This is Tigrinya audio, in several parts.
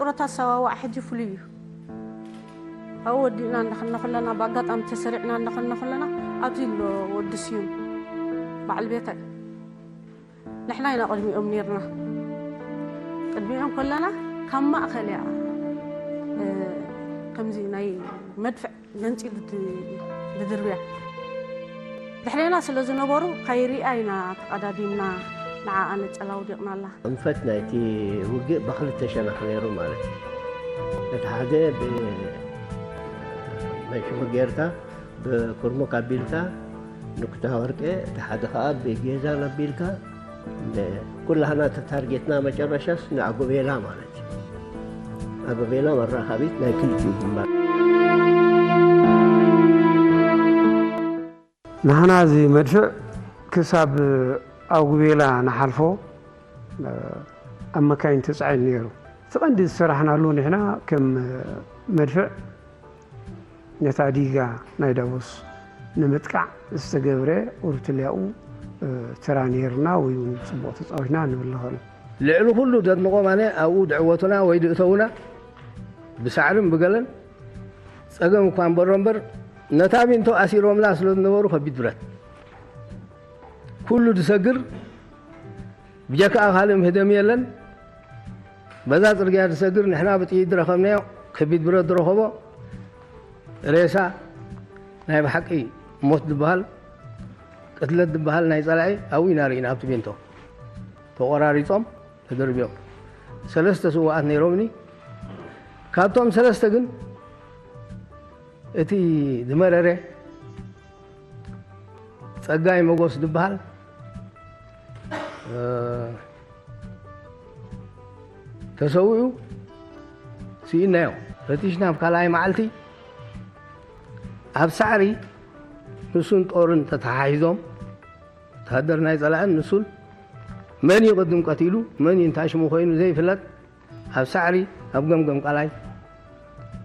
ኣተሰዋውኣ ሕጂ ፍሉይ እዩ። ኣብኡ ወዲእና እንዳኸና ከለና፣ ብኣጋጣሚ ተሰሪዕና እንዳኸና ከለና፣ ኣብዚ ኣሎ ወዲ ስዩም በዓል ቤታይ ንሕና ኢና ቅድሚኦም ኔርና። ቅድሚኦም ከለና ካብ ማእከል እያ፣ እ፣ ከምዚ ናይ መድፍዕ ገንጺሉ ድ-፣ ድድርብያ። ድሕሬና ስለ ዝነበሩ ከይሪኣ ኢና ተቐዳዲምና ንዓኣ ነጨላ ኣውዲቕናላ። ኣንፈት ናይቲ ውግእ ብኽልተ ሸነኽ ነይሩ ማለት እዩ። እቲ ሓደ ብመንሽፎ ጌርካ፣ ብኩርሙክ ኣቢልካ፣ ንኩታ ወርቄ፣ እቲ ሓደ ከኣ ብጌዛን ኣቢልካ፣ ኩላህና ተታርጌትና መጨረሻስ ንኣጎቤላ ማለት እዩ። ኣጎቤላ መራኻቢት ናይ ክልቲኡ ግንባር። ንሕና እዚ መድፍዕ ክሳብ ኣጉቤላ ንሓልፎ ኣብ መካይን ተጻዒኑ ነይሩ። እቲ ቀንዲ ዝሰራሕናሉ ንሕና ከም መድፍዕ ነታ ዲጋ ናይ ዳቡስ ንምጥቃዕ ዝተገብረ ኡርትልያኡ፣ እ፣ ተራ ነይርና ወይ እውን ጽቡቕ ተጻዊትና ንብል ንኽእል። ልዕሊ ኩሉ ደድንቖም ኣነ ኣብኡ ድዕወቱና ወይ ድእተውና ብሳዕርን ብገለን ጸገም እኳ እምበሮ እምበር ነታ ቢንቶ ኣሲሮምላ ስለ ዝነበሩ ከቢድ ብረት ኩሉ ድሰግር ብጀካ ካልእ ምህደም የለን። በዛ ጽርግያ ዝሰግር ንሕና ብጥይት ዝረኸብናዮ ከቢድ ብረት ዝረኸቦ ሬሳ ናይ ብሓቂ ሞት ዝበሃል ቅትለት ዝበሃል ናይ ጸላኢ ኣብኡ ኢና ርኢና። ኣብቲ ቤንቶ ተቖራሪጾም ተደርብዮም ሰለስተ ስውኣት ነይሮምኒ። ካብቶም ሰለስተ ግን እቲ ዝመረረ ጸጋይ መጎስ ዝበሃል፣ እ፣ ተሰዊኡ ስኢናዮ። ፈቲሽና ኣብ ካልኣይ መዓልቲ ኣብ ሳዕሪ ንሱን ጦርን ተተሓሒዞም፣ ወተሃደር ናይ ጸላእን ንሱን መን እዩ ቅድም ቀቲሉ፣ መን እዩ እንታይ ሽሙ ኮይኑ ዘይፍለጥ፣ ኣብ ሳዕሪ ኣብ ገምገም ቃላይ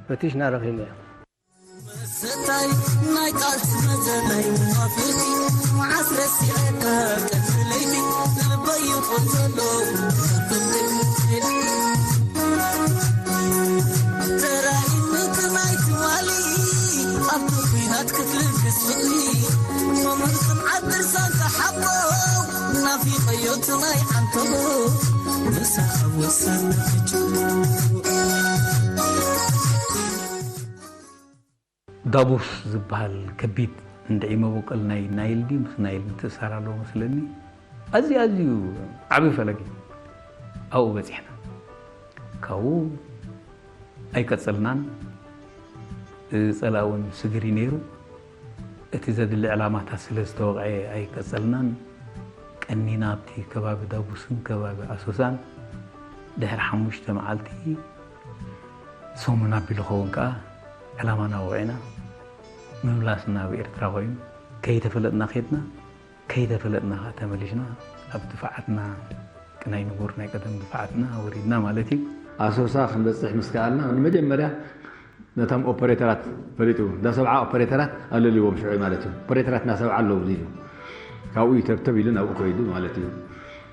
ፈቲሽና ረኺብናዮ። መሰታይ ናይ ቃልሲ መዘናይ ሙናፍቂ፣ መዓስ ረሲዐካ ቀትሪ ለይቲ፣ ልበይ ይኾን ዘሎ ተራኢኑ ትማይ ትማሊ፣ ኣብቲ ኲናት ክትልግስ ፍቕሪ፣ መምህር ስምዓት ድርሳን ተሓቦ፣ ናፊቐዮ ትማይ ዓንተቦ፣ ምሳኻ ወሳና ሕጂ። ዳቡስ ዝበሃል ከቢድ እንድዒ መበቆል ናይ ናይል ድዩ ምስ ናይል ምትእሳር ኣለዎ መስለኒ። ኣዝዩ፣ ኣዝዩ ዓቢ ፈለግ እዩ። ኣብኡ በጺሕና። ካብኡ ኣይቀጸልናን። ጸላኢ እውን ስግር እዩ ነይሩ። እቲ ዘድሊ ዕላማታት ስለ ዝተወቕዐ ኣይቀጸልናን። ቀኒና ኣብቲ ከባቢ ዳቡስን ከባቢ ኣሶሳን ድሕሪ ሓሙሽተ መዓልቲ ሰሙን ኣቢሉ ኸውን ከኣ ዕላማና ወቒዕና ምምላስ ናብ ኤርትራ ኮይኑ ከይተፈለጥና ኬድና፣ ከይተፈለጥና ከኣ ተመሊስና ኣብ ድፋዓትና፣ ናይ ንቡር ናይ ቀደም ድፋዓትና ወሪድና ማለት እዩ። ኣሶሳ ክንበጽሕ ምስ ከኣልና ንመጀመርያ ነቶም ኦፐሬተራት ፈሊጡ፣ እንዳ ሰብዓ ኦፐሬተራት ኣለልዎም ሽዑ ማለት እዩ። ኦፐሬተራት እንዳ ሰብዓ ኣለዉ ኢሉ። ካብኡ ይተብተብ ኢሉ ናብኡ ከይዱ ማለት እዩ።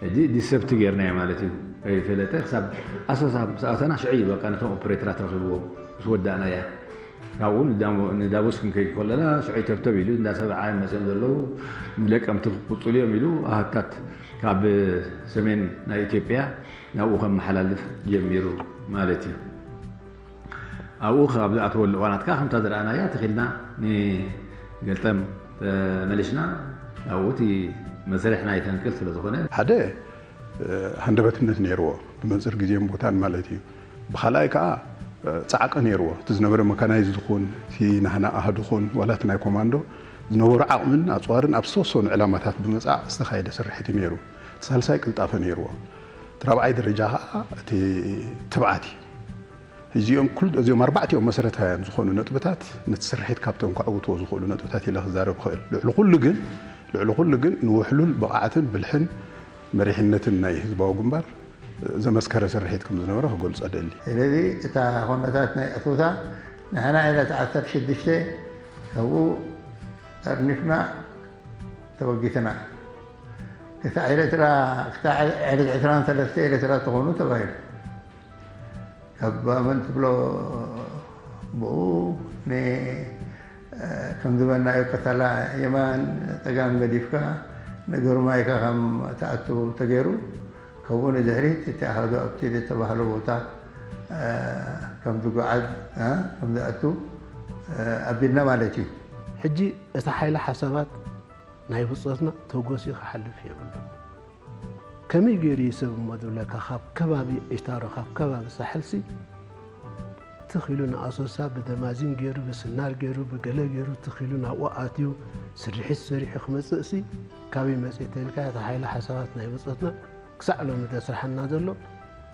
ሕጂ ዲሰፕት ጌርናዮ ማለት እዩ። ከይፈለጠ ክሳብ ኣሶሳ ምስ ኣተና ሽዑ እዩ በቃ ነቶም ኦፐሬተራት ረኺብዎም ምስ ወዳእናያ። ካብኡ ንዳሞ-፣ ንዳቦስ ክንከይድ ከለና ሽዑ ይተብተብ ኢሉ እንዳ ሰብዓ እዮም መጺኦም ዘለዉ። ንለቀምቲ ክቕጽሉ እዮም ኢሉ ኣሃታት ካብ ሰሜን ናይ ኢትዮጵያ ናብኡ ከመሓላልፍ ጀሚሩ ማለት እዩ። ኣብኡ ካብ ዝኣተወሉ እዋናት ከኣ ከምታ ዝረኣናያ ተኺልና ንገልጠም ተመሊስና። ኣብኡ እቲ መስርሕ ናይ ፈንቅል ስለ ዝኾነ ሓደ፣ እ፣ ሃንደበትነት ነይርዎ፣ ብመንጽር ግዜን ቦታን ማለት እዩ። ብኻልኣይ ከኣ፣ እ፣ ጻዕቂ ነይርዎ። እቲ ዝነበረ መካናይዝድ ኹን፣ እቲ ናህና ኣሃዱ ኹን፣ ዋላ እቲ ናይ ኮማንዶ ዝነበሮ ዓቕምን ኣጽዋርን ኣብ ዝተወሰኑ ዕላማታት ብምጻዕ ዝተኻየደ ስርሒት እዩ ነይሩ። እቲ ሳልሳይ ቅልጣፈ ነይርዎ። እቲ ራብዓይ ደረጃ ከኣ እቲ ትብዓት እዩ። እዚኦም ኩል-፣ እዚኦም ኣርባዕቲኦም መሰረታውያን ዝኾኑ ነጥብታት ነቲ ስርሒት ካብቶም ከዕውትዎ ዝኽእሉ ነጥብታት ኢለ ክዛረብ እኽእል። ልዕሊ ኩሉ ግን፣ ልዕሊ ኩሉ ግን ንውሕሉል ብቕዓትን ብልሕን መሪሕነትን ናይ ህዝባዊ ግንባር ዘመስከረ ስርሒት ከም ዝነበረ ክገልጾ እደሊ። ስለዚ እታ ኩነታት ናይ ኣሶሳ ንሕና ኢለ እቲ ዓሰርተ ሽዱሽተ ካብኡ ጠርኒፍና ተበጊስና። ክሳዕ ኤርትራ፣ ክሳዕ ዕለት ዕስራን ሰለስተ ኤርትራ ትኾኑ ተባሂሉ። ካብ መን ትብሎ ብኡ ን-፣ ከምዚ በልናዮ ቀተላ የማን ጸጋም ገዲፍካ ንግርማይካ ከም ትኣቱ ተገይሩ፣ ካብኡ ንድሕሪት እቲ ኣሃዱ ኣብቲ ዝተባህሎ ቦታ ከም ዝጓዓዝ፣ ከም ዝኣቱ ኣቢልና ማለት እዩ። ሕጂ እቲ ሓይሊ ሓሳባት ናይ ብጾትና ተጎሲኡ ክሓልፍ የብሉን። ከመይ ገይሩ እዩ ሰብ እሞ ዝብለካ፣ ካብ ከባቢ ዒታሮ፣ ካብ ከባቢ ሳሕልሲ ትኽ ኢሉ ንኣሶሳ ብደማዚን ገይሩ፣ ብስናር ገይሩ፣ ብገለ ገይሩ ትኽ ኢሉ ናብኡ ኣትዩ ስርሒት ሰሪሑ ክመጽእሲ፣ ካበይ መጺኡ ተልካ፣ እቲ ሓይሊ ሓሳባት ናይ ብጾትና ክሳዕ ሎሚ ዘስርሓና ዘሎ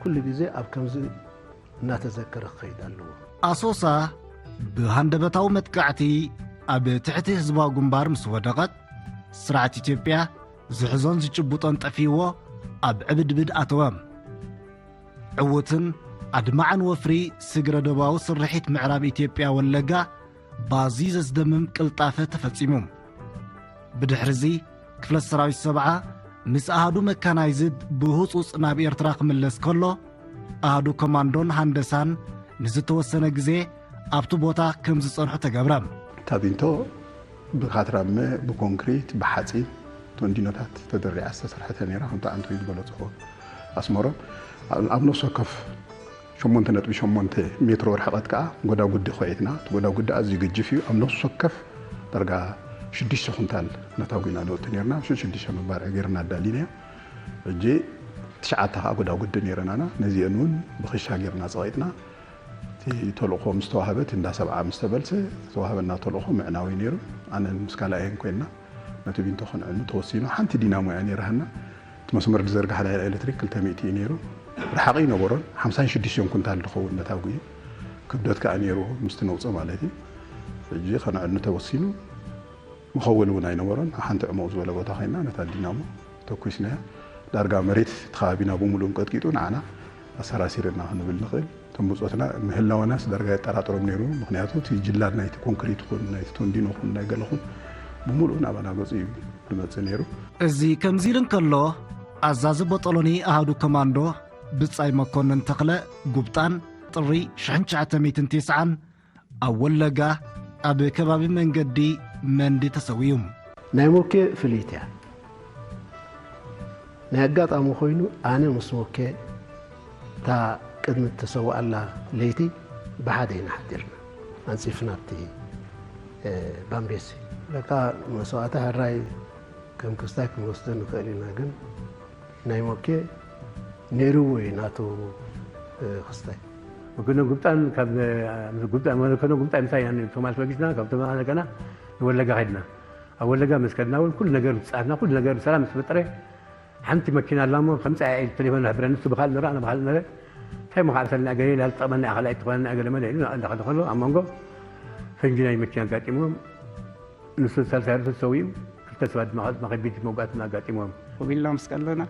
ኩሉ ግዜ ኣብ ከምዚ እናተዘከረ ክኸይድ ኣለዎ። ኣሶሳ ብሃንደበታዊ መጥቃዕቲ ኣብ ትሕቲ ህዝባዊ ግንባር ምስ ወደቐት፣ ስርዓት ኢትዮጵያ ዝሕዞን ዝጭብጦን ጠፊእዎ ኣብ ዕብድብድ ኣተወ። ዕዉትን ኣድማዕን ወፍሪ ስግረ ዶባዊ ስርሒት ምዕራብ ኢትዮጵያ ወለጋ ባዚ ዘስደምም ቅልጣፈ ተፈጺሙ። ብድሕርዚ ክፍለ ሰራዊት ሰብዓ ምስ ኣሃዱ መካናይዝድ ብህጹጽ ናብ ኤርትራ ክምለስ ከሎ፣ ኣሃዱ ኮማንዶን ሃንደሳን ንዝተወሰነ ግዜ ኣብቲ ቦታ ከም ዝጸንሑ ተገብረ። ታቢንቶ ብካትራመ፣ ብኮንክሪት፣ ብሓጺን ቶንዲኖታት ተደሪዓ ዝተሰርሐት እያ ነይራ። ከምቲ ኣንቶኒ ዝበለጽዎ ኣስመሮም ኣብ ነፍሲ ወከፍ ሸሞንተ ነጥቢ ሸሞንተ ሜትሮ ርሕቐት ከኣ ጎዳጉዲ ኾዒትና። እቲ ጎዳጉዲ ኣዝዩ ገጅፍ እዩ። ኣብ ነፍሲ ወከፍ ዳርጋ ሽዱሽተ ኩንታል ነታጒና ንወቲ ነይርና። ሽዱሽተ መባርዒ ገይርና ኣዳሊናዮ። ሕጂ ትሽዓተ ከኣ ጎዳጉዲ ነይረናና። ነዚአን እውን ብኽሻ ገይርና ጸቒጥና። እቲ ተልእኾ ምስ ተዋህበት፣ እንዳ ሰብዓ ምስ ተበልሰ፣ ዝተዋህበና ተልእኾ ምዕናው እዩ ነይሩ። ኣነን ምስ ካልኣየን ኮይንና ነቲ ቢንቶ ከነዕኑ ተወሲኑ። ሓንቲ ዲናሞ እያ ነይራትና። እቲ መስመር ዝዘርግሓ ዳይራ ኤሌክትሪክ ክልተ ሚእቲ እዩ ነይሩ። ርሓቕ ይነበሮን ሓምሳን ሽዱሽተን ኩንታል ዝኸውን ነታጒ እዩ። ክብደት ከኣ ነይርዎ ምስቲ ነውጾ ማለት እዩ። ሕጂ ከነዕኑ ተወሲኑ። መኸወሊ እውን ኣይነበሮን። ኣብ ሓንቲ ዕሙቕ ዝበለ ቦታ ኮይንና ነታ ዲናሞ ተኩስናያ። ዳርጋ መሬት እቲ ከባቢና ብምሉኡ ቀጥቂጡ ንዓና ኣሰራሲርና ክንብል ንኽእል። እቶም ብጾትና ምህላወናስ ዳርጋ የጠራጥሮም ነይሩ። ምኽንያቱ እቲ ጅላን ናይቲ ኮንክሪት ኹን ናይቲ ቶንዲኖ ኹን ናይ ገለ ኹን ብምሉኡ ናባና ገጹ እዩ ዝመጽእ ነይሩ። እዚ ከምዚ ኢሉ እንከሎ፣ ኣዛዚ ቦጦሎኒ ኣሃዱ ኮማንዶ ብጻይ መኮንን ተኽለ ጉብጣን ጥሪ ሽሕን ትሽዓተ ሚእትን ተስዓን ኣብ ወለጋ ኣብ ከባቢ መንገዲ መንዲ ተሰዊኡ። ናይ ሞኬ ፍልይቲ እያ። ናይ ኣጋጣሚ ኮይኑ ኣነ ምስ ሞኬ እታ ቅድሚ እተሰውኣላ ለይቲ ብሓደ ኢና ሓዲርና ኣንጺፍና ኣብቲ ባምቤሲ። በቃ መስዋእቲ ሕራይ ከም ክስታይ ክንወስዶ ንኽእል ኢና፣ ግን ናይ ሞኬ ነይርዎ እዩ ናቱ ክስታይ። መኮንን ጉብጣን ካብ ጉብጣን መኮንን ጉብጣን ምሳይ ኢና ነቶም ኣልፈጊስና ካብ ተማሃለቀና ንወለጋ ከድና። ኣብ ወለጋ ምስ ከድና እውን ኩሉ ነገር ምስ ጻፍና ኩሉ ነገር ብሰላም ምስ ተፈጠረ ሓንቲ መኪና ኣላ እሞ ከምጻ ኢሉ ቴሌፎን ዝሕብረኒ ንሱ ብኻልእ ንረ ኣነ ብኻልእ ንረ እንታይ ሞ ክዓርሰልና ገለ ኢላ ዝጠቕመና እያ ካልኣይ ትኾነና ገለ መለ ኢሉ እንዳኸደ ከሎ ኣብ መንጎ ፈንጂ ናይ መኪና ኣጋጢምዎም ንሱ ሳልሳይ ርእሱ ተሰዊኡ ክልተ ሰባት ድማ ድማ ከቢድ መውጋእትና ኣጋጢምዎም። ኮቢልና ምስ ቀለና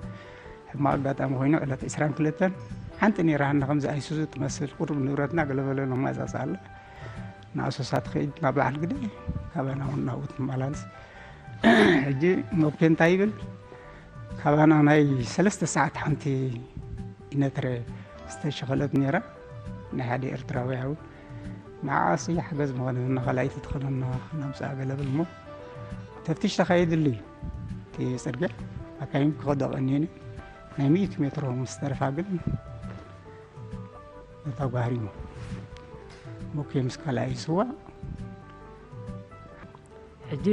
ሕማቕ ኣጋጣሚ ኮይኑ ዕለት ዕስራን ክልተን ሓንቲ ነይራና ከምዚ ኣይሱዙ ትመስል ቁሩብ ንብረትና ገለበለ ነማዛዝ ኣለ ንኣሶሳ ትኸይድ ናብ በዓል ግደ ካባና እውን ናብኡ ትመላለስ ሕጂ መብኬ እንታይ ይብል ካባና ናይ ሰለስተ ሰዓት ሓንቲ ኢነትረ ዝተሸኸለት ነይራ ናይ ሓደ ኤርትራዊ እውን ንዓኣስ እያ ሓገዝ መኾነትና ካልኣይቲ ትኾነና ክነምፅኣ ገለ ብል እሞ ተፍትሽ ተኻየድሉ እዩ እቲ ፅርግያ ኣካይም ክኸዶ ቀኒኒ ናይ ሚእቲ ሜትሮ ምስ ተረፋ ግን ነታ ጓህሪሞ ሞኬ ምስ ካልኣይ ስዋ ሕጂ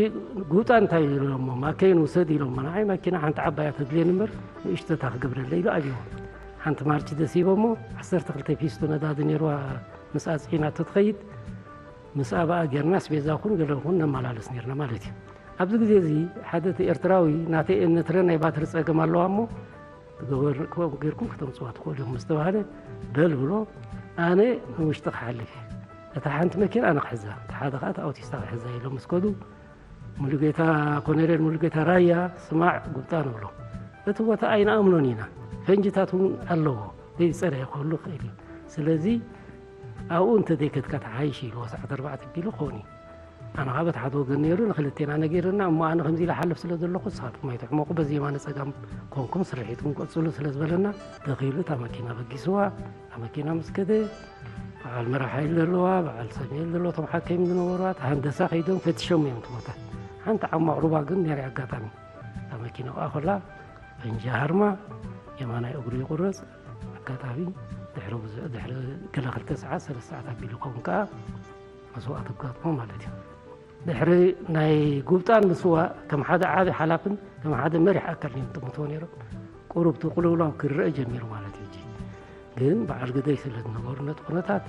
ጉብጣ እንታይ ኢሎሞ ማከይን ውሰድ ኢሎሞ ንዓይ ማኪና ሓንቲ ዓባያ ተድልየኒ እምበር ንእሽተታ ክገብረለ ኢሉ ኣብዎ ሓንቲ ማርች ደስ ይቦሞ ዓሰርተ ክልተ ፊስቶ ነዳዲ ነይርዋ ምስኣ ፅዒናቶ ትኸይድ ምስኣ ብኣ ጌርና ኣስቤዛ ኩን ገለ ኩን ነመላለስ ነርና ማለት እዩ ኣብዚ ግዜ እዚ ሓደ እቲ ኤርትራዊ ናተይ እነትረ ናይ ባትሪ ፀገም ኣለዋ እሞ ትገበር ከምኡ ጌርኩም ክተምፅዋ ትኽእሉ ኢኹም ምስ ተባህለ በል ብሎ ኣነ ንውሽጢ ክሓልፍ እየ እታ ሓንቲ መኪና ኣነ ክሕዛ እታ ሓደ ከዓ ኣውቲስታ ክሕዛ ኢሎም ምስ ከዱ ሙሉጌታ ኮነሬል ሙሉጌታ ራያ ስማዕ ጉብጣ ንብሎ እቲ ቦታ ኣይንኣምኖን ኢና ፈንጅታት እውን ኣለዎ ዘይፀርየ ክህሉ ክእል እዩ ስለዚ ኣብኡ እንተዘይከድካ ተሓይሽ ኢልዎ ሰዓት ኣርባዕተ ቢሉ ክኸውን እዩ ኣነ ካብ እቲ ሓደ ወገን ነይሩ ንክልቴና ነጊርና፣ እሞ ኣነ ከምዚ ኢለ ሓልፍ ስለ ዘለኹ ንስኻትኩም ኣይትሕመቑ፣ በዚ የማነ ጸጋም ኮንኩም ስርሒትኩም ቀጽሉ ስለ ዝበለና፣ ተኺሉ እታ መኪና በጊስዋ፣ እታ መኪና ምስ ከደ፣ በዓል መራሕ ሓይሊ ዘለዋ፣ በዓል ሰሜን ዘለዎ፣ እቶም ሓከይም ዝነበሩ፣ እታ ሃንደሳ ከይዶም ፈትሾም እዮም እቲ ቦታ። ሓንቲ ዓማቕ ሩባ ግን ነይራ ኣጋጣሚ። እታ መኪና ከኣ ኮላ ፈንጂ ሃርማ፣ የማናይ እግሩ ይቑረጽ። ኣጋጣሚ ድሕሪ ብዙሕ፣ ድሕሪ ገለ ክልተ ሰዓት፣ ሰለስተ ሰዓት ኣቢሉ ይኸውን ከኣ መስዋእቲ ኣጋጥሞ ማለት እዩ። ድሕሪ ናይ ጉብጣን ምስዋእ ከም ሓደ ዓቢ ሓላፍን ከም ሓደ መሪሕ ኣካል እዮም ጥምቶ ነይሮም። ቁሩብ እቲ ቅልውላው ክረአ ጀሚሩ ማለት እዩ። ሕጂ ግን በዓል ግደይ ስለ ዝነበሩ ነቲ ኩነታት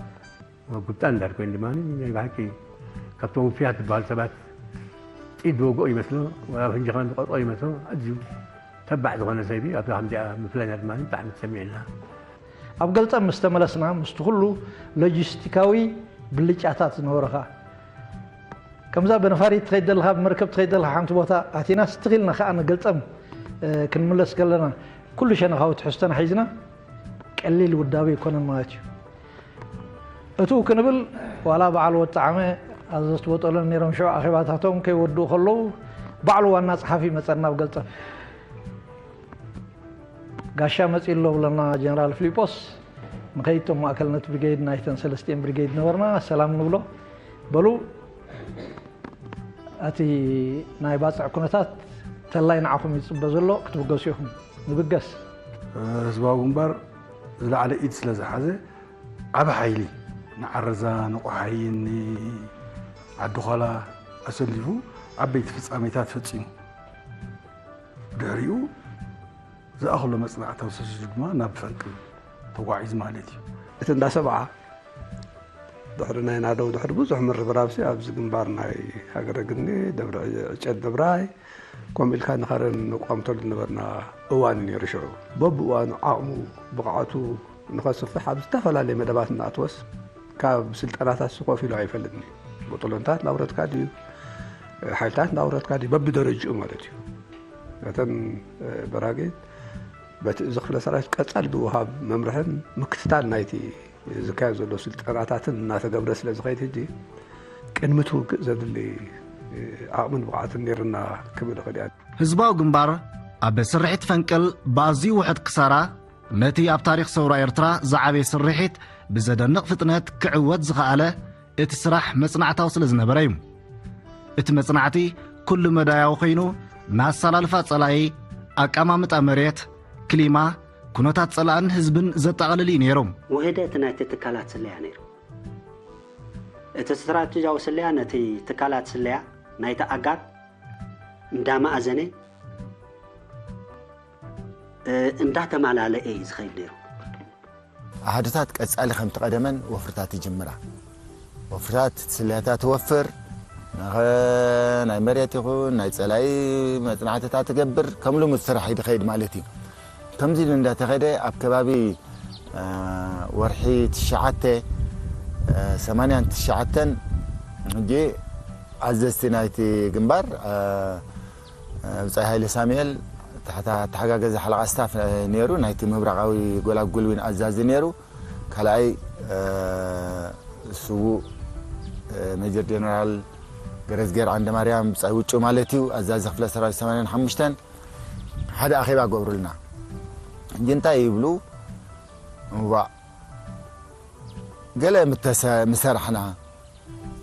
ጉብጣን እንዳልኮ ድማ ናይ ብሓቂ ካብቶም ውፍያት ዝበሃሉ ሰባት ጥይት ዝወግኦ ይመስሎ፣ ወላ ፈንጂ ከማን ዝቐርቆ ይመስሎ። ኣዝዩ ተባዕ ዝኾነ ሰይፊ ኣብዛ ከምዚኣ ምፍላይና ድማ ብጣዕሚ ተሰሚዑና። ኣብ ገልጸም ምስ ተመለስና ምስቲ ኩሉ ሎጂስቲካዊ ብልጫታት ዝነበሮ ኸኣ ከምዛ ብነፋሪት ትኸይድ ዘለኻ ብመርከብ ትኸይድ ዘለኻ ሓንቲ ቦታ ኣቲና ስትኺልና ከኣ ንገልጸም ክንምለስ ከለና ኩሉ ሸነኻዊ ትሕዝቶና ሒዝና ቀሊል ውዳበ ኣይኮነን ማለት እዩ። እትው ክንብል ዋላ በዓል ወዲ ጣዕመ ኣዘዝቲ ቦጠሎን ነይሮም ሽዑ ኣኼባታቶም ከይወድኡ ከለዉ ባዕሉ ዋና ጸሓፊ መጸና ኣብ ገልጸም ጋሻ መጺኡ ኣሎ ብለና ጀነራል ፊሊጶስ ንኸይድ እቶም ማእከልነት ብሪጌድ ናይተን ሰለስቲኤን ብሪጌድ ነበርና ሰላም ንብሎ በሉ እቲ ናይ ባጽዕ ኩነታት ተላይ ንዓኹም እዩ ዝጽበ ዘሎ ክትብገሱ ኢኹም ንብገስ ህዝባዊ ግንባር ዝለዓለ ኢድ ስለ ዝሓዘ ዓቢ ሓይሊ ንዓረዛ ንቆሓይን ንዓዲ ዃላ ኣሰሊፉ ዓበይቲ ፍጻሜታት ፈጺሙ ድሕሪኡ ዝኣኽሎ መጽናዕታዊ ሰሲሱ ድማ ናብ ፈንቅል ተጓዒዙ ማለት እዩ። እቲ እንዳ ሰብዓ ድሕሪ ናይ ናደው ድሕሪ ብዙሕ ምርብራብሲ ኣብዚ ግንባር ናይ ሃገረ ግኒ ደብረ ዕጨት ደብራይ ከምኡ ኢልካ ንኸረን ንቋምተሉ ዝነበርና እዋን እዩ ነይሩ ሽዑ በብእዋኑ ዓቕሙ ብቕዓቱ ንኸስፍሕ ኣብ ዝተፈላለየ መደባት እናኣተወስ ካብ ስልጠናታት ስኮፍ ኢሉ ኣይፈልጥን እዩ። ቦጦሎንታት እናውረድካ ድዩ ሓይልታት እናውረድካ ድዩ በብደረጅኡ ማለት እዩ። እተን በራጌድ በቲ እዚ ክፍለ ሰራዊት ቀጻሊ ብውሃብ መምርሕን ምክትታል ናይቲ ዝካየድ ዘሎ ስልጠናታትን እናተገብረ ስለ ዝኸይድ ሕጂ ቅድሚ እቲ ውግእ ዘድሊ ዓቕምን ብቕዓትን ነይርና ክብል እኽእል እያ። ህዝባዊ ግንባር ኣብ ስርሒት ፈንቅል ብኣዝዩ ውሑድ ክሳራ ነቲ ኣብ ታሪኽ ሰውራ ኤርትራ ዝዓበየ ስርሒት ብዘደንቕ ፍጥነት ክዕወት ዝኸኣለ እቲ ስራሕ መጽናዕታዊ ስለ ዝነበረ እዩ። እቲ መጽናዕቲ ኩሉ መዳያዊ ኮይኑ ንኣሰላልፋ ጸላኢ፣ ኣቀማምጣ መሬት፣ ክሊማ፣ ኩነታት ጸላእን ህዝብን ዘጠቓልል እዩ ነይሩ። ውህደት ናይቲ ትካላት ስለያ ነይሩ። እቲ ስትራተጂያዊ ስለያ ነቲ ትካላት ስለያ ናይቲ ኣጋር እንዳመኣዘነ እንዳተማላለኤ እዩ ዝኸይድ ነይሩ። ኣሃዱታት ቀጻሊ ከምቲ ቀደመን ወፍርታት ይጅምራ። ወፍርታት እቲ ስለያታ ትወፍር፣ ናይ መሬት ይኹን ናይ ጸላኢ መጽናዕትታት ትገብር፣ ከም ልሙድ ስራሕ እዩ ዝኸይድ ማለት እዩ። ከምዚ ኢሉ እንዳተኸደ ኣብ ከባቢ ወርሒ ትሽዓተ ሰማንያን ትሽዓተን ሕጂ ኣዘዝቲ ናይቲ ግንባር ብጻይ ሃይለ ሳሙኤል ተሓጋጋዚ ሓለቓ ስታፍ ነይሩ፣ ናይቲ ምብራቓዊ ጎላጉል ዊን ኣዛዚ ነይሩ። ካልኣይ ስዉእ ሜጀር ጀነራል ገረዝጌር ዓንደማርያም ብጻይ ውጩ ማለት እዩ፣ ኣዛዚ ክፍለ ሰራዊት ሰማንያን ሓሙሽተን ሓደ ኣኼባ ገብሩልና። ሕጂ እንታይ ይብሉ? እዋእ ገለ ምተሰ ምሰራሕና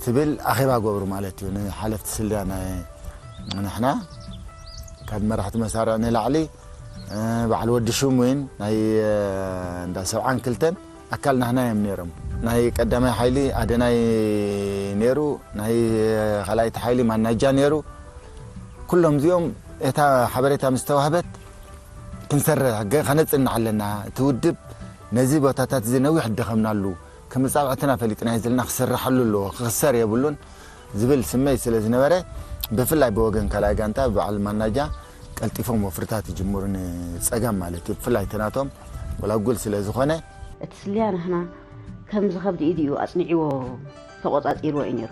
ትብል ኣኼባ ገብሩ ማለት እዩ። ንሓለፍቲ ስልያ ናይ ንሕና ካብ መራሕቲ መሳርዕ ንላዕሊ በዓል ወዲ ሹም እውን ናይ እንዳ ሰብዓን ክልተን ኣካል ናህና እዮም ነይሮም። ናይ ቀዳማይ ሓይሊ ኣደናይ ነይሩ፣ ናይ ካልኣይቲ ሓይሊ ማናጃ ነይሩ። ኩሎም እዚኦም እታ ሓበሬታ ምስ ተዋህበት ክንሰርሕ ከነጽንዕ ኣለና። እቲ ውድብ ነዚ ቦታታት እዚ ነዊሕ ደኸምናሉ። ከም መጻብዕትና ፈሊጥናዮ ዘለና ክስርሓሉ ኣለዎ፣ ክኽሰር የብሉን ዝብል ስምዒት ስለ ዝነበረ ብፍላይ ብወገን ካልኣይ ጋንታ ብበዓል ማናጃ ቀልጢፎም ወፍርታት ይጅምሩ ንጸገም ማለት እዩ። ብፍላይ እቲ ናቶም ጎላጉል ስለ ዝኾነ። እቲ ስልያ ንሕና ከም ዝኸብድ ኢዱ እዩ ኣጽኒዕዎ ተቖጻጺርዎ እዩ ነይሩ።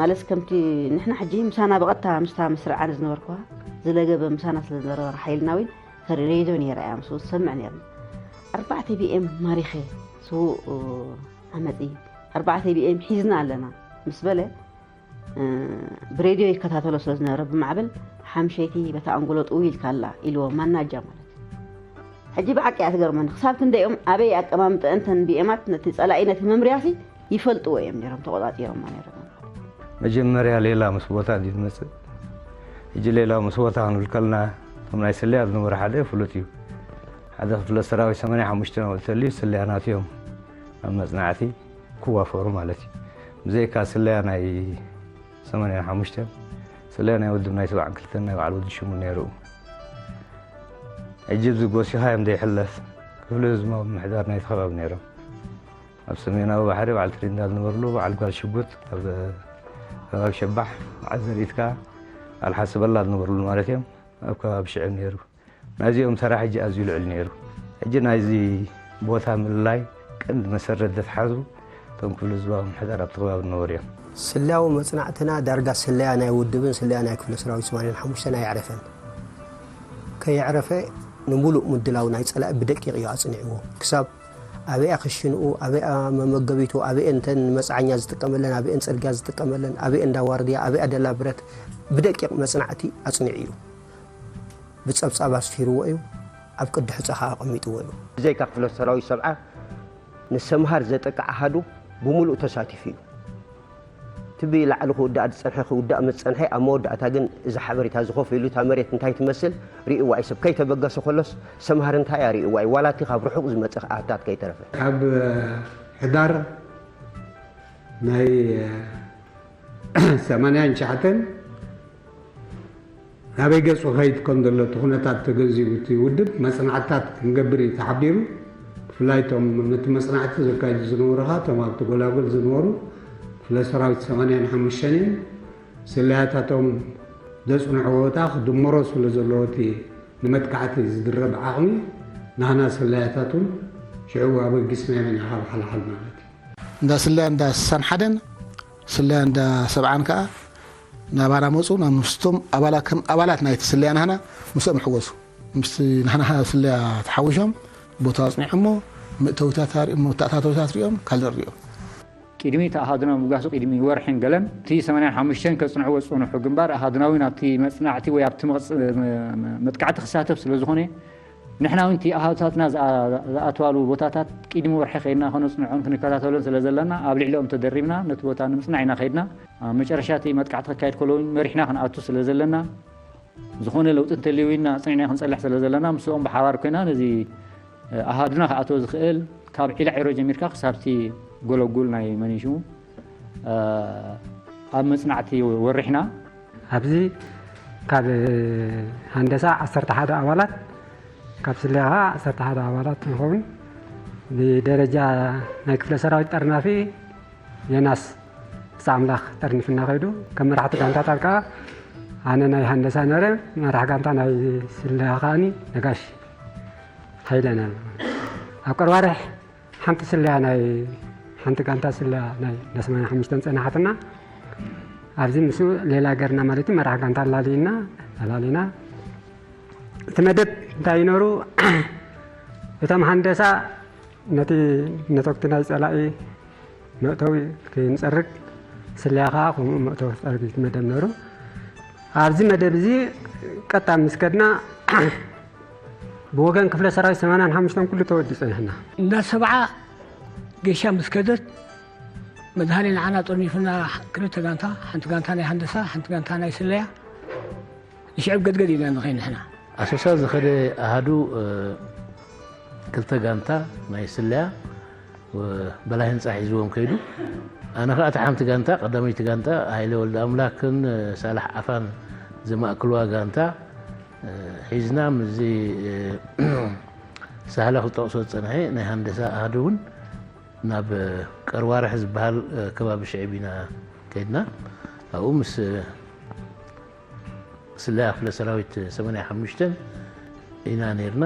ማለት ከምቲ ንሕና ሕጂ ምሳና ብቐጥታ ምስታ መስርዕ ኣነ ዝነበርኩዋ ዝለገበ ምሳና ስለ ዝነበረ ሓይልና እውን ተረዲዶ ነይረ እያ ምስኡ ዝሰምዕ ነይርና። ኣርባዕተ ቢኤም ማሪኸ ስዉእ ዓመፂ ኣርባዕተ ቢኤም ሒዝና ኣለና ምስ በለ ብሬድዮ ይከታተሎ ስለ ዝነበረ ብማዕበል ሓምሸይቲ በታ ኣንጎሎ ጥው ኢልካ ኣላ ኢልዎ ማናጃ ማለት እዩ። ሕጂ ብሓቂ እያ ትገርመኒ። ክሳብ ክንደይኦም ኣበይ ኣቀማምጠአን ተን ቢኤማት ነቲ ጸላኢ ነቲ መምርያሲ ይፈልጥዎ እዮም ነይሮም፣ ተቆጻጺሮማ ነይሮም። መጀመርያ ሌላ ምስ ቦታ እንዲ ዝመፅእ። ሕጂ ሌላ ምስ ቦታ ክንብል ከልና እቶም ናይ ስለያ ዝነበሩ ሓደ ፍሉጥ እዩ። ሓደ ክፍለ ሰራዊት ሰማንያ ሓሙሽተ ናብኡ ተልዩ ስለያ ናትዮም ኣብ መፅናዕቲ ክዋፈሩ ማለት እዩ። ብዘይካ ስለያ ናይ ሰማንያ ሓሙሽተ ስለያ ናይ ውድብ ናይ ሰብዓን ክልተን ናይ በዓል ወዲ ሽሙ ነይሩ። ሕጂ እዚ ጎሲኻ እዮም ዘይሕለፍ ክፍሊ ህዝባዊ ምሕዳር ናይቲ ከባቢ ነይሮም። ኣብ ሰሜናዊ ባሕሪ በዓል ትሪንዳ ዝነበርሉ በዓል ጓል ሽጉጥ ኣብ ከባቢ ሸባሕ በዓል ዘርኢት ከዓ በዓል ሓስበላ ዝነበርሉ ማለት እዮም። ኣብ ከባቢ ሽዕብ ነይሩ። ናይዚኦም ተራ ሕጂ ኣዝዩ ልዑል ነይሩ። ሕጂ ናይዚ ቦታ ምልላይ ቀንዲ መሰረት ዘትሓዙ እቶም ክፍሊ ህዝባዊ ምሕዳር ኣብቲ ከባቢ ዝነበሩ እዮም። ስልያዊ መጽናዕትና ዳርጋ ስለያ ናይ ውድብን ስለያ ናይ ክፍለ ሰራዊት ሰማንያን ሓሙሽተን ኣየዕረፈን። ከየዕረፈ ንምሉእ ምድላው ናይ ጸላኢ ብደቂቕ እዩ ኣጽኒዕዎ። ክሳብ ኣበያ ክሽንኡ፣ ኣበያ መመገቢቱ፣ ኣበየ እንተን መጽዓኛ ዝጥቀመለን፣ ኣበየን ጽርግያ ዝጥቀመለን፣ ኣበየ እንዳ ዋርድያ፣ ኣበያ ደላ ብረት ብደቂቕ መጽናዕቲ ኣጽኒዑ እዩ። ብጸብጻብ ኣስፊርዎ እዩ። ኣብ ቅዲ ሕጸ ኸኣ ኣቐሚጥዎ እዩ። ብዘይካ ክፍለ ሰራዊት ሰብዓ ንሰምሃር ዘጠቅዕ ኣሃዱ ብምሉእ ተሳቲፉ እዩ። እቲ ብላዕሊ ክውዳእ ዝጸንሐ ክውዳእ ምስ ጸንሐ፣ ኣብ መወዳእታ ግን እዛ ሓበሬታ እዚ ኮፍ ኢሉ እታ መሬት እንታይ ትመስል ርእይዋ እዩ። ሰብ ከይተበገሰ ከሎስ ሰምሃር እንታይ እያ ርእይዋ እዩ። ዋላ እቲ ካብ ርሑቕ ዝመጸ ኣሃታት ከይተረፈ። ካብ ሕዳር ናይ ሰማንያን ትሽዓተን ናበይ ገጹ ከይድ ከም ዘሎ እቲ ኩነታት ተገንዚቡ እቲ ውድብ መጽናዕትታት ክንገብር እዩ ተሓቢሩ። ብፍላይ እቶም ነቲ መጽናዕቲ ዘካይዱ ዝነበሩ ኸኣ እቶም ኣብቲ ጎላጉል ዝነበሩ ክፍለ ሰራዊት ሰማንያን ሓሙሽተን እዮም። ስለያታቶም ዘጽንዕዎ ቦታ ክድመሮ ስለ ዘለዎ እቲ ንመጥቃዕቲ ዝድረብ ዓቕሚ ናህና ስለያታት እውን ሽዑ ኣበጊስናዮ ኢና ካብ ሓልሓል ማለት እዩ። እንዳ ስለያ እንዳ ስሳን ሓደን ስለያ እንዳ ሰብዓን ከዓ ናባና መፁ። ናብ ምስቶም ኣባላት ከም ኣባላት ናይቲ ስለያ ናህና ምስኦም ሕወሱ። ምስቲ ናህና ስለያ ተሓዊሶም ቦታ ኣፅኒዖሞ መእተውታት ኣሪኦም መተኣታተውታት ሪኦም ካልእ ሪኦም። ቅድሚ እቲ ኣሃዱና ምብጋሱ ቅድሚ ወርሕን ገለን እቲ ሰማንያን ሓሙሽተን ከፅንዕዎ ዝፀንሑ ግንባር ኣሃዱና እውን ኣብቲ መፅናዕቲ ወይ ኣብቲ መጥቃዕቲ ክሳተፍ ስለ ዝኾነ ንሕና እውን እቲ ኣሃዱታትና ዝኣትዋሉ ቦታታት ቅድሚ ወርሒ ከይድና ከነፅንዖን ክንከታተሎን ስለ ዘለና ኣብ ልዕሊኦም ተደሪብና ነቲ ቦታ ንምፅናዕ ኢና ከይድና። ኣብ መጨረሻ እቲ መጥቃዕቲ ክካየድ ከሎ እውን መሪሕና ክንኣቱ ስለ ዘለና ዝኾነ ለውጢ እንተልዩ ኢልና ኣፅኒዕና ክንፀልሕ ስለ ዘለና ምስኦም ብሓባር ኮይና ነዚ ኣሃዱና ክኣትዎ ዝኽእል ካብ ዒላ ዒሮ ጀሚርካ ክሳብቲ ጎለጉል ናይ መኒሽሙ ኣብ መፅናዕቲ ወሪሕና። ኣብዚ ካብ ሃንደሳ ዓሰርተ ሓደ ኣባላት ካብ ስለያ ኸዓ ዓሰርተ ሓደ ኣባላት ንኸውን። ብደረጃ ናይ ክፍለ ሰራዊት ጠርናፊ የናስ ብፃ ኣምላኽ ጠርኒፍና ከይዱ። ከም መራሕቲ ጋንታታት ከዓ ኣነ ናይ ሃንደሳ ነረ፣ መራሕ ጋንታ ናይ ስለያ ከዓኒ ነጋሽ ሃይለ ነረ። ኣብ ቀርባርሕ ሓንቲ ስለያ ናይ ሓንቲ ጋንታ ስለያ ናይ እንዳ ሰማንያ ሓሙሽተን ፀናሓትና። ኣብዚ ምስ ሌላ ገርና ማለት እዩ፣ መራሕ ጋንታ ኣላሊና ኣላሊና። እቲ መደብ እንታይ ይነሩ እቶም ሃንደሳ ነቲ ነተኩቲ ናይ ፀላኢ መእተዊ ከይንፀርግ ስለያ ከዓ ከምኡ መእተዊ ክፀርግ እዩ እቲ መደብ ነሩ። ኣብዚ መደብ እዚ ቀጣ ምስ ከድና ብወገን ክፍለ ሰራዊት ሰማንያን ሓሙሽተን ኩሉ ተወዲ ፀኒሕና። እንዳ ሰብዓ ጌሻ ምስ ከደት መድሃኔ ንዓና ጠርኒፉና ክልተ ጋንታ፣ ሓንቲ ጋንታ ናይ ሃንደሳ፣ ሓንቲ ጋንታ ናይ ስለያ። ንሽዕብ ገድገድ ኢልና ንኸይድ ንሕና። ኣሶሳ ዝኸደ ኣሃዱ ክልተ ጋንታ ናይ ስለያ በላይ ህንፃ ሒዝዎም ከይዱ። ኣነ ከዓ እቲ ሓንቲ ጋንታ ቀዳመይቲ ጋንታ ሃይለ ወልደ ኣምላክን ሳላሕ ዓፋን ዘማእክልዋ ጋንታ ሒዝና ምስዚ ሳህለ ክጠቕሶ ዝፀንሐ ናይ ሃንደሳ ኣሃዱ እውን ናብ ቀርዋርሕ ዝበሃል ከባቢ ሽዕብ ኢና ከይድና። ኣብኡ ምስ ስለያ ክፍለ ሰራዊት ሰማንያ ሓሙሽተ ኢና ነይርና።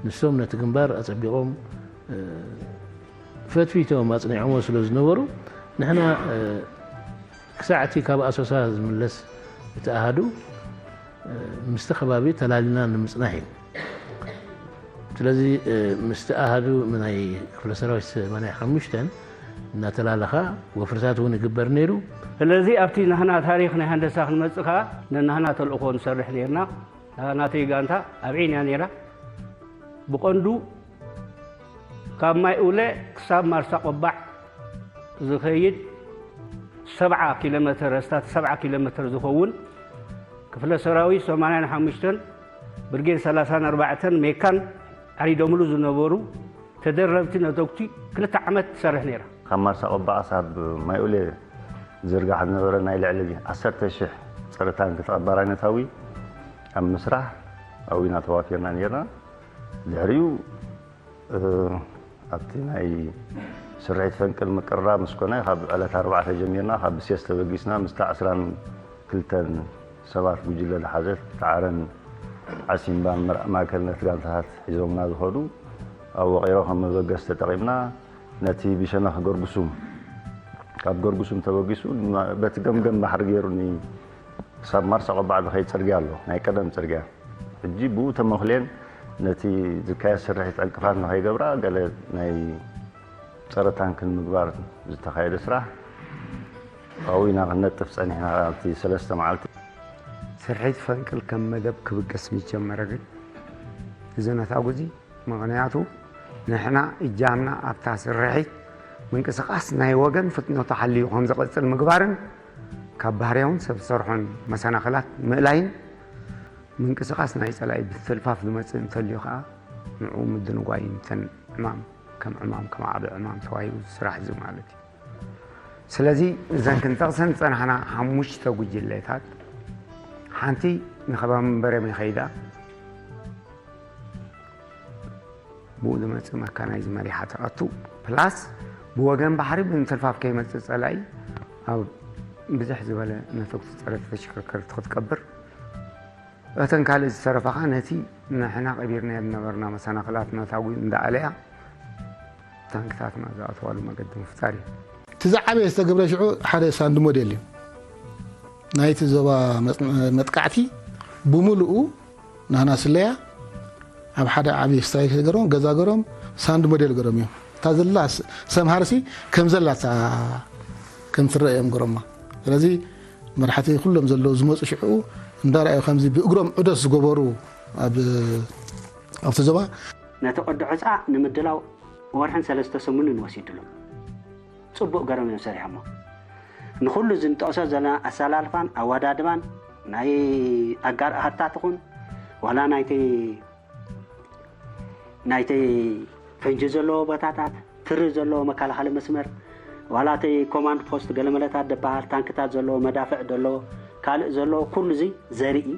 ንሶም ነቲ ግንባር ኣፀቢቖም ፈትፊቶም ኣፅኒዖሞ ስለ ዝነበሩ ንሕና ክሳዕ እቲ ካብ ኣሶሳ ዝምለስ እቲ ኣሃዱ ምስቲ ከባቢ ተላሊና ንምፅናሕ እዩ። ስለዚ ምስቲ ኣሃዱ ናይ ክፍለ ሰራዊት ሰማንያ ሓሙሽተ እናተላለኻ ወፍርታት እውን ይግበር ነይሩ። ስለዚ ኣብቲ ናህና ታሪኽ ናይ ሃንደሳ ክንመጽእ ከኣ ነናህና ተልእኾ ንሰርሕ ነርና። ናተይ ጋንታ ኣብ ዒን እያ ነይራ። ብቐንዱ ካብ ማይ ኡለ ክሳብ ማርሳ ቆባዕ ዝኸይድ ሰብዓ ኪሎ ሜተር፣ ኣስታት ሰብዓ ኪሎ ሜተር ዝኸውን ክፍለ ሰራዊት ሰማንያን ሓሙሽተን ብርጌድ ሰላሳን ኣርባዕተን ሜካን ዓሪዶምሉ ዝነበሩ ተደረብቲ ነተጉቲ ክልተ ዓመት ትሰርሕ ነይራ። ካብ ማርሳ ቆባዕ ክሳብ ማይ ኡለ ዝርጋሕ ዝነበረ ናይ ልዕሊ ዓሰርተ ሽሕ ጸረ ታንክ ተቐባራይነታዊ ኣብ ምስራሕ ኣብና ተዋፊርና ነርና። ድሕሪኡ ኣብቲ ናይ ስርሒት ፈንቅል ምቅርራብ ምስ ኮነ ካብ ዕለት ኣርባዕተ ጀሚርና ካብ ብሴስ ተበጊስና ምስታ ዕስራን ክልተን ሰባት ጉጅለ ዝሓዘት ተዓረን ዓሲምባን ማእከልነት ጋንታታት ሒዞምና ዝኸዱ ኣብ ወቒሮ ከም መበገሲ ተጠቒምና ነቲ ብሸነኽ ገርጉሱም ካብ ገርጉሱም ተበጊሱ በቲ ገምገም ባሕሪ ገይሩ ክሳብ ማርሳ ቆባዕ ዝኸይድ ጽርግያ ኣሎ፣ ናይ ቀደም ጽርግያ። ሕጂ ብኡ ተመኽልየን ነቲ ዝካየድ ስርሒት ዕንቅፋት ንኸይገብራ ገለ ናይ ጸረ ታንክ ንምግባር ዝተኻየደ ስራሕ ኣብኡ ኢና ክንነጥፍ ጸኒሕና ኣብቲ ሰለስተ መዓልቲ። ስርሒት ፈንቅል ከም መደብ ክብገስ ምስ ጀመረ ግን እዚ ነታጉዚ ምኽንያቱ ንሕና እጃምና ኣብታ ስርሒት ምንቅስቓስ ናይ ወገን ፍጥነቱ ሓልዩ ከም ዝቐጽል ምግባርን ካብ ባህርያውን ሰብ ዝሰርሖን መሰናኽላት ምእላይን ምንቅስቓስ ናይ ጸላኢ ብትልፋፍ ዝመጽእ እንተልዩ ከኣ ንዕኡ ምድንጓይ ምተን ዕማም ከም ዕማም ከም ዓቢ ዕማም ተዋሂቡ ዝስራሕ እዚ ማለት እዩ። ስለዚ እዘን ክንጠቕሰን ዝጸናሕና ሓሙሽተ ጉጅለታት ሓንቲ ንኸባቢ መንበረ መኸይዳ ብኡ ዝመጽእ መካናይዝ መሪሓ ተኣቱ ፕላስ ብወገን ባሕሪ ብምትልፋፍ ከይመጽእ ጸላኢ ኣብ ብዝሕ ዝበለ ነተጉቲ ጸረ ተሽከርከርቲ ክትቀብር እተን ካልእ ዝተረፋ ኸዓ ነቲ ንሕና ቀቢርናዮ ዝነበርና መሰናኽላት ነታጒ እንዳኣለያ ታንክታትና ዝኣትዋሉ መገዲ ምፍጣር እዩ። እቲ ዝዓበየ ዝተገብረ ሽዑ ሓደ ሳንድ ሞዴል እዩ ናይቲ ዞባ መጥቃዕቲ ብምልኡ ናህና ስለያ ኣብ ሓደ ዓብዪ ስታይል ገሮም ገዛ ገሮም ሳንድ ሞዴል ገሮም እዮም እታ ዘላ ሰምሃርሲ ከም ዘላታ ከም ትረአ እዮም ገሮማ ስለዚ መራሕቲ ኩሎም ዘለዉ ዝመፁ ሽዑ እንዳረኣዩ ከምዚ ብእግሮም ዑደት ዝገበሩ ኣብ ኣብቲ ዞባ ነቲ ቅዲ ሑፃ ንምድላው ወርሕን ሰለስተ ሰሙንን ወሲድሎም። ፅቡቕ ገሮም እዮም ሰሪሖሞ። ንኹሉ እዚ ንጠቕሶ ዘለና ኣሰላልፋን ኣወዳድባን ናይ ኣጋር ኣሃድታት ይኹን ዋላ ናይቲ ናይቲ ፈንጂ ዘለዎ ቦታታት ትሪ ዘለዎ መከላኸሊ መስመር ዋላ እቲ ኮማንድ ፖስት ገለመለታት ዝበሃል ታንክታት ዘለዎ መዳፍዕ ዘለዎ ካልእ ዘለዎ ኩሉ እዚ ዘርኢ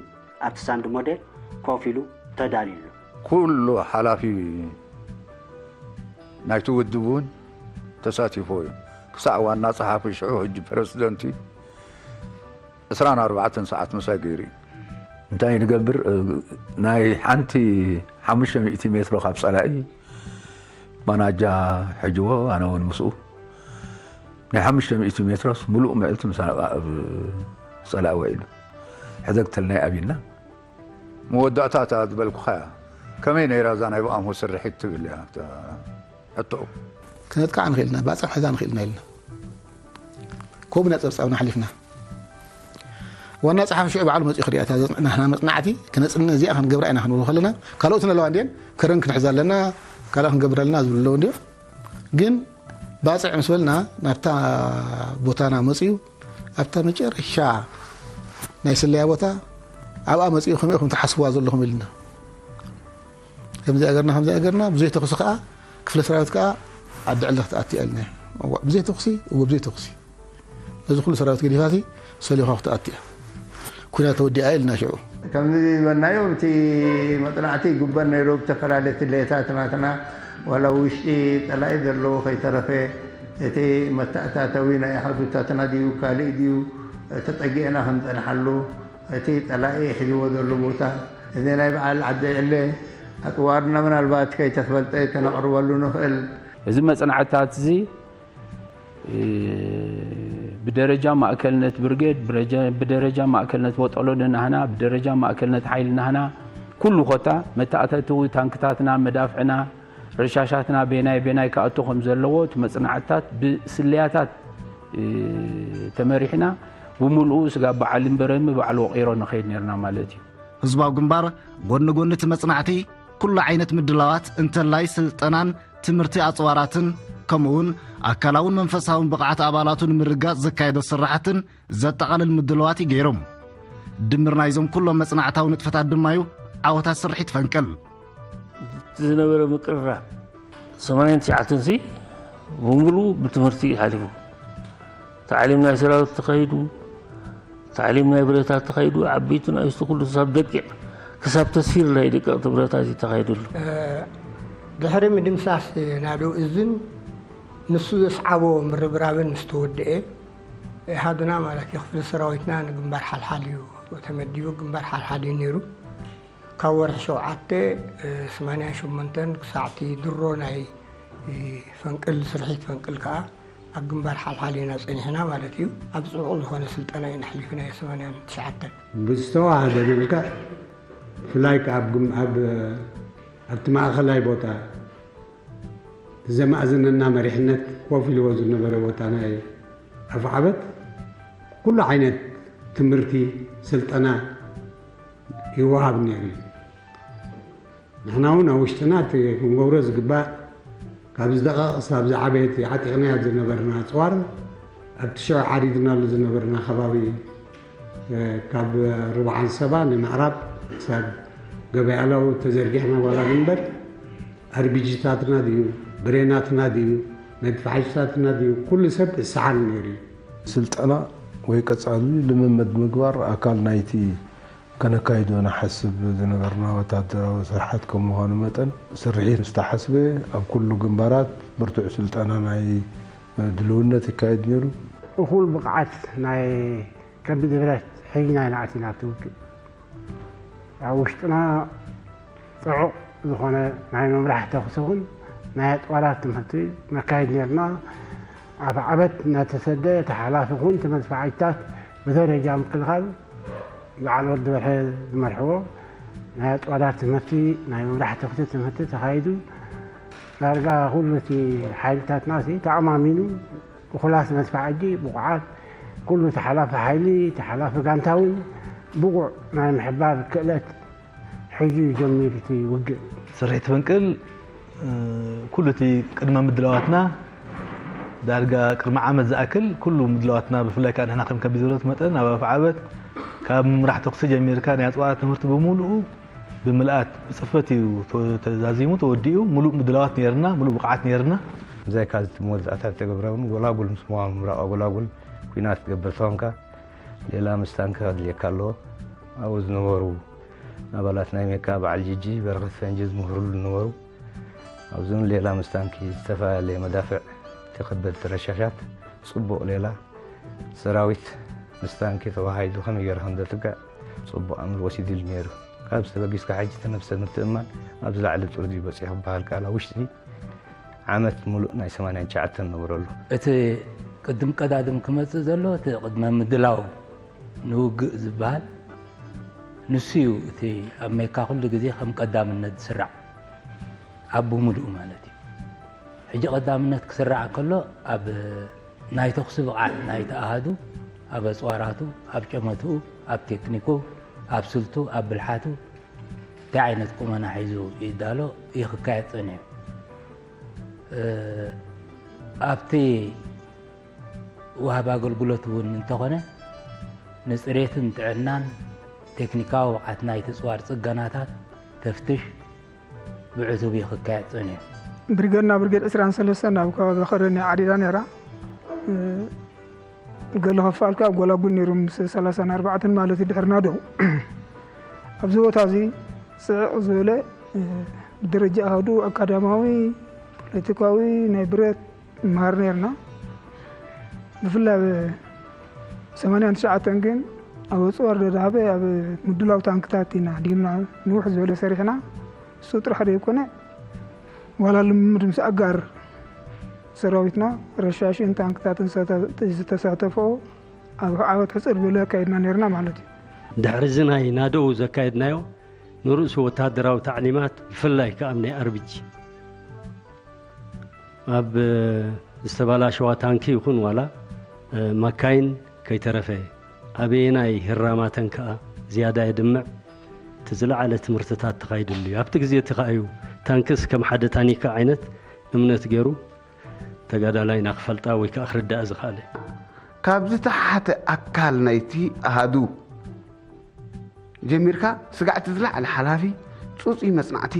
ኣብቲ ሳንድ ሞዴል ኮፍ ኢሉ ተዳልዩ ኣሎ። ኩሉ ሓላፊ ናይቲ ውድብ እውን ተሳቲፎ እዩ። ክሳዕ ዋና ጸሓፊ ሽዑ ሕጂ ፕረሲደንት እዩ። ዕስራን ኣርባዕተን ሰዓት ምሳይ ገይሩ እዩ። እንታይ ንገብር ናይ ሓንቲ ሓሙሽተ ሚእቲ ሜትሮ ካብ ጸላኢ ማናጃ ሕጅዎ ኣነ እውን ምስኡ ናይ ሓሙሽተ ሚእቲ ሜትሮስ ምሉእ ምዕልቲ ምሳና ኣብ ጸላኢ ውዒሉ ሕደግተልናይ ኣብና መወዳእታ እታ ዝበልኩኻ እያ ከመይ ነይራ እዛ ናይ ብኣምሆ ስርሒት ትብል እያ እታ ሕቶ ክነጥቃዕ ንኽእል ኢና ባፅዕ ሕዛ ንኽእል ኢና ኢልና ኮብና ፀብፃብና ሓሊፍና ዋና ፀሓፊ ሽዑ ባዕሉ መፂኡ ክሪኣታ ዘፅንዕና መፅናዕቲ ክነፅንዕ እዚኣ ክንገብራ ኢና ክንብሉ ከለና ካልኦትን ኣለዋ እንድን ከረን ክንሕዝ ኣለና ካልእ ክንገብር ኣለና ዝብሉ ኣለዉ እንድዮም ግን ባፅዕ ምስ በልና ናብታ ቦታና መፂኡ ኣብታ መጨረሻ ናይ ስለያ ቦታ ኣብኣ መፂኡ ከመይ ኢኹም ትሓስብዋ ዘለኹም ኢልና ከምዚ ኣገርና ከምዚ ኣገርና ብዘይ ተኹሲ ከዓ ክፍለ ሰራዊት ከዓ ዓዲ ዕለ ክትኣቲ ኣልና ብዘይ ተኹሲ እዎ ብዘይ ተኹሲ ነዚ ኩሉ ሰራዊት ገዲፋሲ ሰሊኻ ክትኣቲ እያ ኩናት ተወዲኣ ኢልና ሽዑ ከምዚ ዝበልናዮ እቲ መፅናዕቲ ይግበር ነይሩ ብተፈላለየ ትለየታት ናትና ዋላ ውሽጢ ፀላኢ ዘለዎ ከይተረፈ እቲ መተኣታተዊ ናይ ኣሃዱታትና ድዩ ካልእ ድዩ ተፀጊዕና ክንፀንሓሉ እቲ ፀላኢ ሒዝዎ ዘሎ ቦታ እዚ ናይ በዓል ዓዲ ዕለ ኣፅዋርና ምናልባት ከይተፈልጠ ከነቕርበሉ ንኽእል እዚ መፅናዕትታት እዚ ብደረጃ ማእከልነት ብርጌድ፣ ብደረጃ ማእከልነት ወጠሎ ደናህና፣ ብደረጃ ማእከልነት ሓይሊ ናህና ኩሉ ኮታ መተኣታተዊ ታንክታትና፣ መዳፍዕና፣ ረሻሻትና ቤናይ ቤናይ ክኣቱ ከም ዘለዎ እቲ መጽናዕትታት ብስለያታት ተመሪሕና ብምልኡ ስጋብ በዓል እምበረሚ በዓል ወቒሮ ንኸይድ ነርና ማለት እዩ። ህዝባዊ ግንባር ጎኒ ጎኒ እቲ መጽናዕቲ ኩሉ ዓይነት ምድላዋት እንተላይ ስልጠናን ትምህርቲ ኣጽዋራትን ከምኡውን ኣካላውን መንፈሳውን ብቕዓት ኣባላቱ ንምርጋጽ ዘካየዶ ስራሕትን ዘጠቓልል ምድላዋት እዩ ገይሮም። ድምር ናይዞም ኩሎም መጽናዕታዊ ንጥፈታት ድማ እዩ ዓወታት ስርሒት ፈንቅል። ዝነበረ ምቅርራብ ሰማንያን ትሽዓተን ሲ ብምሉኡ ብትምህርቲ ሓሊፉ። ታዕሊም ናይ ሰራዊት ተኻይዱ፣ ታዕሊም ናይ ብረታት ተኻይዱ፣ ዓበይቲ ንኣሽቱ ኩሉ ክሳብ ደቂቕ ክሳብ ተስፊር ናይ ደቀቕቲ ብረታት እዩ ተኻይዱሉ። ድሕሪ ምድምሳስ ናዶ እዝን ንሱ ዘስዓቦ ምርብራብን ምስ ተወድአ፣ ኢሃዱና ማለት እዩ ክፍሊ ሰራዊትና ንግንባር ሓልሓል እዩ ተመዲቡ። ግንባር ሓልሓል እዩ ነይሩ። ካብ ወርሒ ሸውዓተ ሰማንያን ሸሞንተን ክሳዕ እቲ ድሮ ናይ ፈንቅል ስርሒት ፈንቅል ከዓ ኣብ ግንባር ሓልሓል ኢና ጸኒሕና ማለት እዩ። ኣብ ጽዑቕ ዝኾነ ስልጠና ኢና ኣሕሊፍናዮ ሰማንያን ትሽዓተን። ብዝተዋሃደ መልክዕ ብፍላይ ከኣ ኣብ ግም- ኣብ ኣብቲ ማእኸላይ ቦታ ዘማእዝነና መሪሕነት ኮፍ ኢልዎ ዝነበረ ቦታ ናይ ኣፍዓበት ኩሉ ዓይነት ትምህርቲ ስልጠና ይወሃብ ነይሩ እዩ። ንሕና እውን ኣብ ውሽጥና እቲ ክንገብሮ ዝግባእ ካብ ዝደቐቕ ክሳብ ዝዓበየ እቲ ዓጢቕናዮ ዝነበርና ኣፅዋር ኣብቲ ሽዑ ሓሪድናሉ ዝነበርና ከባቢ ካብ ርብዓን ሰባ ንምዕራብ ክሳብ ገበያ ላው ተዘርጊሕና ዋላ ግንበር ኣርቢጂታትና ድዩ ብሬናትና ድዩ መድፍሓሽታትና ድዩ ኩሉ ሰብ እሰሓል ነይሩ እዩ። ስልጠና ወይ ቀጻሊ ልምምድ ምግባር ኣካል ናይቲ ከነካይዶ ንሓስብ ዝነበርና ወታደራዊ ስርሓት ከም ምዃኑ መጠን፣ ስርሒት ምስ ተሓስበ፣ ኣብ ኩሉ ግንባራት ብርቱዕ ስልጠና ናይ ድልውነት ይካየድ ነይሩ። እኹል ብቕዓት ናይ ከቢድ ብረት ሒዝና ኢና ኣቲና ኣብቲ ውግእ። ኣብ ውሽጥና ጽዑቕ ዝኾነ ናይ ምምራሕ ተኹሲ እውን ናይ ኣጽዋራት ትምህርቲ ነካይድ ነርና። ኣፍዓበት እናተሰደ እቲ ሓላፊ እውን እቲ መድፍዓይታት ብደረጃ ምክልኻል በዓል ወዲ በርሀ ዝመርሕዎ ናይ ኣጽዋራት ትምህርቲ ናይ ምምራሕ ተኹሲ ትምህርቲ ተኻይዱ። ዳርጋ ኩሉ እቲ ሓይልታትና ተኣማሚኑ እኹላት መድፍዓጂ ብቑዓት ኩሉ ተሓላፊ ሓይሊ ተሓላፊ ጋንታ እውን ብቑዕ ናይ ምሕባር ክእለት ሒዙ እዩ ጀሚሩ እቲ ውግእ። ስርሒት ፈንቅል ኩሉ እቲ ቅድመ ምድላዋትና ዳርጋ ቅድሚ ዓመት ዝኣክል ኩሉ ምድላዋትና ብፍላይ ከዓ ንሕና ከም ከቢድ ብረት መጠን ኣብ ኣፍዓበት ካብ ምምራሕ ተኩሲ ጀሚርካ ናይ ኣፅዋራት ትምህርቲ ብምሉኡ ብምልኣት ብፅፈት እዩ ተዛዚሙ ተወዲኡ ሙሉእ ምድላዋት ነይርና ሙሉእ ብቕዓት ነይርና። ብዛይካ እቲ መወዳእታ ዝተገብረ እውን ጎላጉል ምስ ምምራቕ ጎላጉል ኲናት ትገብር ተኾንካ ሌላ ምስታንኪ ከድልየካ ኣለዎ። ኣብኡ ዝነበሩ ኣባላት ናይ ሜካ በዓል ጂጂ በረኸት ፈንጂ ዝምህሩሉ ዝነበሩ። ኣብዚ እውን ሌላ ምስታንኪ ዝተፈላለየ መዳፍዕ፣ ተኸበድቲ ረሻሻት፣ ፅቡቕ ሌላ ሰራዊት ምስታንኪ ተዋሃሂዱ ከመይ ገይሩ ከም ዘጥቅዕ ፅቡቕ ኣምር ወሲድሉ ነይሩ። ካብዚ ተበጊስካ ሕጂ እቲ ነብሰ ምትእምማን ኣብ ዝለዓለ ጥርዚ በፂሑ ክበሃል ከኣል ኣብ ውሽጢ ዓመት ሙሉእ ናይ ሰማንያን ትሽዓተን ነበረሉ። እቲ ቅድም ቀዳድም ክመጽእ ዘሎ እቲ ቅድመ ምድላው ንውግእ ዝበሃል ንሱ እዩ። እቲ ኣብ ሜካ ኩሉ ግዜ ከም ቀዳምነት ዝስራዕ ኣብ ብምሉኡ ማለት እዩ። ሕጂ ቀዳምነት ክስራዕ ከሎ ኣብ ናይ ተኹሲ ብቕዓት ናይቲ ኣሃዱ፣ ኣብ ኣጽዋራቱ፣ ኣብ ጨመትኡ፣ ኣብ ቴክኒኩ፣ ኣብ ስልቱ፣ ኣብ ብልሓቱ እንታይ ዓይነት ቁመና ሒዙ ይዳሎ እዩ ክካየድ ጸኒሑ። ኣብቲ ወሃቢ ኣገልግሎት እውን እንተኾነ ንፅሬትን ጥዕናን ቴክኒካዊ ብቕዓት ናይቲ ፅዋር ፅገናታት ተፍትሽ ብዕቱብ እዩ ክካየድ ፀኒሑ። ብርጌድና ብርጌድ ዕስራን ሰለስተን ኣብ ከባቢ ከረኒ ዓዲዳ ነይራ። ገለ ከፋልካ ኣብ ጎላጉል ነይሩ ምስ ሰላሳን ኣርባዕተን ማለት እዩ ድሕሪ ናደው ኣብዚ ቦታ እዚ ፅዕቕ ዝበለ ብደረጃ ኣሃዱ ኣካዳማዊ ፖለቲካዊ ናይ ብረት ንመሃር ነይርና። ብፍላይ ኣብ ሰማንያን ትሽዓተን ግን ኣብ ኣፅዋር ደዳሃበ ኣብ ምድላው ታንክታት ኢና ድዩና ንውሕ ዝበለ ሰሪሕና። እሱ ጥራሕ ዘይኮነ ዋላ ልምምድ ምስ ኣጋር ሰራዊትና ረሻሽን ታንክታትን ዝተሳተፈኦ ኣብ ዓወት ሕፅር ዝበለ ኣካይድና ነርና ማለት እዩ። ድሕሪ እዚ ናይ ናደው ዘካየድናዮ ንርእሱ ወታደራዊ ታዕሊማት ብፍላይ ከኣ ናይ ኣርቢጂ ኣብ ዝተባላሸዋ ታንኪ ይኹን ዋላ ማካይን ከይተረፈ ኣበየናይ ህራማተን ከኣ ዝያዳ የድምዕ፣ እቲ ዝለዓለ ትምህርትታት ተኻይድሉ እዩ። ኣብቲ ግዜ እቲ ከኣ እዩ ታንክስ ከም ሓደ ታኒካ ዓይነት እምነት ገይሩ ተጋዳላይና ክፈልጣ ወይ ከኣ ክርዳእ ዝኸኣለ። ካብ ዝተሓተ ኣካል ናይቲ ኣሃዱ ጀሚርካ ስጋዕቲ ዝለዓለ ሓላፊ፣ ጽጹይ መጽናዕቲ፣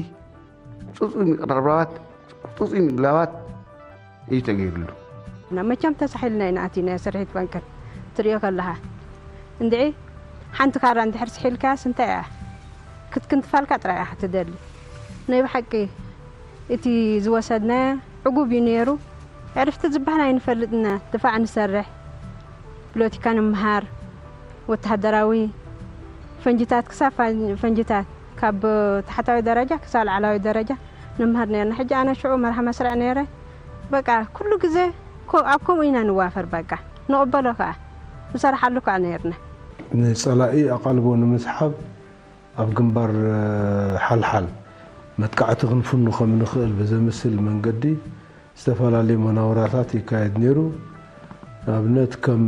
ጽጹይ ምቅርራባት፣ ጽጹይ ምድላዋት እዩ ተገይርሉ። ናብ መቸም ተሳሒልና ኢና ኣቲና ስርሒት ፈንቅል ትሪኦ ከለኻ እንድዒ ሓንቲ ካራ እንድሕር ስሒልካያስ እንታይ እያ ክትክንትፋልካ ጥራይ እያ ክትደሊ። ናይ ብሓቂ እቲ ዝወሰድናዮ ዕጉብ እዩ ነይሩ። ዕርፍቲ ዝበሃል ኣይንፈልጥና፣ ድፋዕ ንሰርሕ፣ ፖለቲካ ንምሃር፣ ወተሃደራዊ ፈንጅታት ክሳብ ፈንጅታት ካብ ታሕታዊ ደረጃ ክሳብ ላዕላዊ ደረጃ ንምሃር ነርና። ሕጂ ኣነ ሽዑ መርሃ መስርዕ ነይረ። በቃ ኩሉ ግዜ ኮ- ኣብ ከምኡ ኢና ንዋፈር። በቃ ንቕበሎ ከዓ ንሰርሓሉ ከዓ ነርና። ንጸላኢ ኣቓልቦ ንምስሓብ ኣብ ግንባር ሓልሓል መጥቃዕቲ ክንፍኑ ከም ንኽእል ብዘምስል መንገዲ ዝተፈላለዩ መናውራታት ይካየድ ነይሩ። ንኣብነት ከም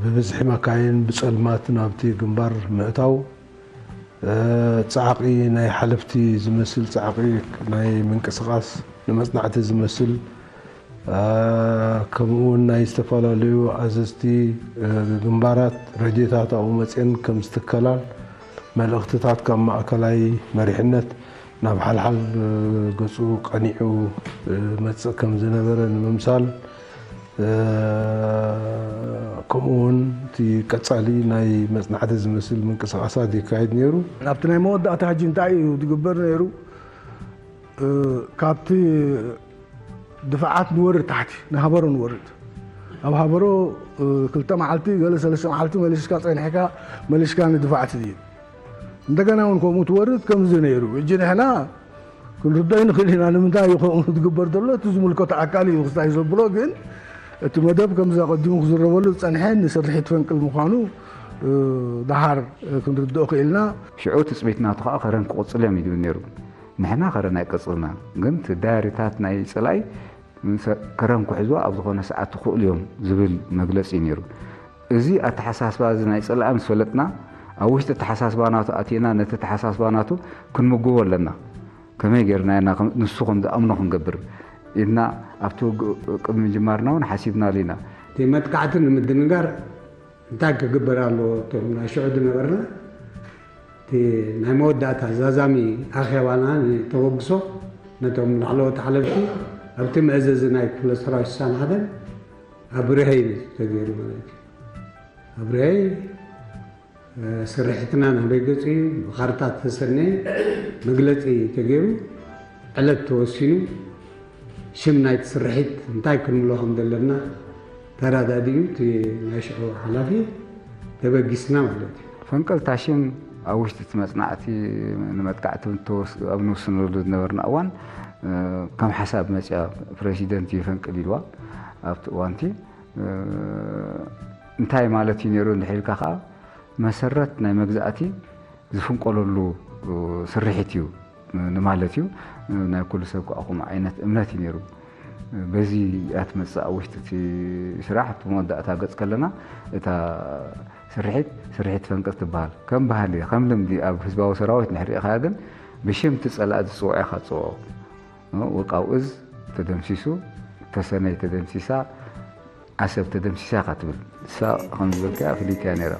ብብዝሒ መካይን ብጸልማት ናብቲ ግንባር ምእታው፣ ጻዕቒ ናይ ሓለፍቲ ዝመስል ጻዕቒ ናይ ምንቅስቓስ ንመጽናዕቲ ዝመስል ከምኡ እውን ናይ ዝተፈላለዩ ኣዘዝቲ ግንባራት ረድዮታት ኣብኡ መፅየን ከም ዝትከላል መልእኽትታት ካብ ማእከላይ መሪሕነት ናብ ሓልሓል ገፁ ቀኒዑ መፅእ ከም ዝነበረ ንምምሳል ከምኡ እውን እቲ ቀፃሊ ናይ መፅናዕቲ ዝመስል ምንቅስቃሳት ይካየድ ነይሩ። ኣብቲ ናይ መወዳእታ ሕጂ እንታይ እዩ ዝግበር ነይሩ? ካብቲ ድፋዓት ንወርድ ታሕቲ ንሃበሮ ንወርድ ኣብ ሃበሮ ክልተ መዓልቲ ገለ ሰለስተ መዓልቲ መሊስካ ፀኒሕካ መሊስካ ንድፋዕ ትድይብ። እንደገና እውን ከምኡ ትወርድ ከምዚ ነይሩ። እጂ ንሕና ክንርዶ ይንኽእል ኢና ንምንታይ እዩ ከምኡ ዝግበር ዘሎ እቲ ዝምልከቶ ኣካል እዩ ክስታይ ዘብሎ። ግን እቲ መደብ ከምዚ ኣቐዲሙ ክዝረበሉ ዝፀንሐ ንስርሒት ፈንቅል ምዃኑ ደሃር ክንርድኦ ክኢልና። ሽዑ ትፅቢት ናቱ ከዓ ከረን ክቕፅል እዮም ኢሉ ነይሩ። ንሕና ከረን ኣይቀፅልና ግን እቲ ዳያሪታት ናይ ፀላኢ ከረን ክሕዝዋ ኣብ ዝኾነ ሰዓት ትኽእሉ እዮም ዝብል መግለፂ እዩ ነይሩ። እዚ ኣተሓሳስባ እዚ ናይ ፀላኢ ምስ ፈለጥና ኣብ ውሽጢ ኣተሓሳስባ ናቱ ኣቲና ነቲ ኣተሓሳስባ ናቱ ክንምግቦ ኣለና። ከመይ ጌርና ኢና ንሱ ከም ዝኣምኖ ክንገብር ኢልና ኣብቲ ውግእ ቅድሚ ምጅማርና እውን ሓሲብናሉ ኢና። እቲ መጥቃዕቲ ንምድንጋር እንታይ ክግበር ኣለዎ? እቶም ናይ ሽዑ ዝነበርና እቲ ናይ መወዳእታ ዛዛሚ ኣኼባና ንተበግሶ ነቶም ላዕለዎት ሓለፍቲ ኣብቲ መእዘዚ ናይ ክፍለ ሰራዊት ስሳን ሓደን ኣብርሀይ ተገይሩ ማለት እዩ። ኣብርሀይ ስርሒትና ናበይ ገፁ እዩ ብካርታ ተሰነየ መግለፂ ተገይሩ ዕለት ተወሲኑ ሽም ናይቲ ስርሒት እንታይ ክንብሎ ከም ዘለና ተራዳዲኡ እቲ ናይ ሽዑ ሓላፊ ተበጊስና ማለት እዩ። ፈንቅል ታሽም ኣብ ውሽጢ እቲ መፅናዕቲ ንመጥቃዕቲ ኣብ ንውስነሉ ዝነበርና እዋን ከም ሓሳብ መፅያ ፕረሲደንት እዩ ፈንቅል ኢልዋ ኣብቲ እዋንቲ እንታይ ማለት እዩ ነይሩ እንድሕር ኢልካ ከዓ መሰረት ናይ መግዛእቲ ዝፍንቆለሉ ስርሒት እዩ ንማለት እዩ። ናይ ኩሉ ሰብ ከዓ ከምኡ ዓይነት እምነት እዩ ነይሩ። በዚ እያ ትመፅእ ኣብ ውሽጢ እቲ ስራሕ ኣብቲ መወዳእታ ገፅ ከለና እታ ስርሒት ስርሒት ፈንቅል ትበሃል ከም ባህሊ ከም ልምዲ ኣብ ህዝባዊ ሰራዊት ንሕሪእኻያ ግን ብሽም እቲ ፀላእ ዝፅውዖ ኢኻ ትፅውዖ። ውቃው እዝ ተደምሲሱ ተሰነይ ተደምሲሳ ዓሰብ ተደምሲሳ ኢኻ ትብል ንሳ ከም ዝበልካያ ፍልይቲ እያ ነይራ።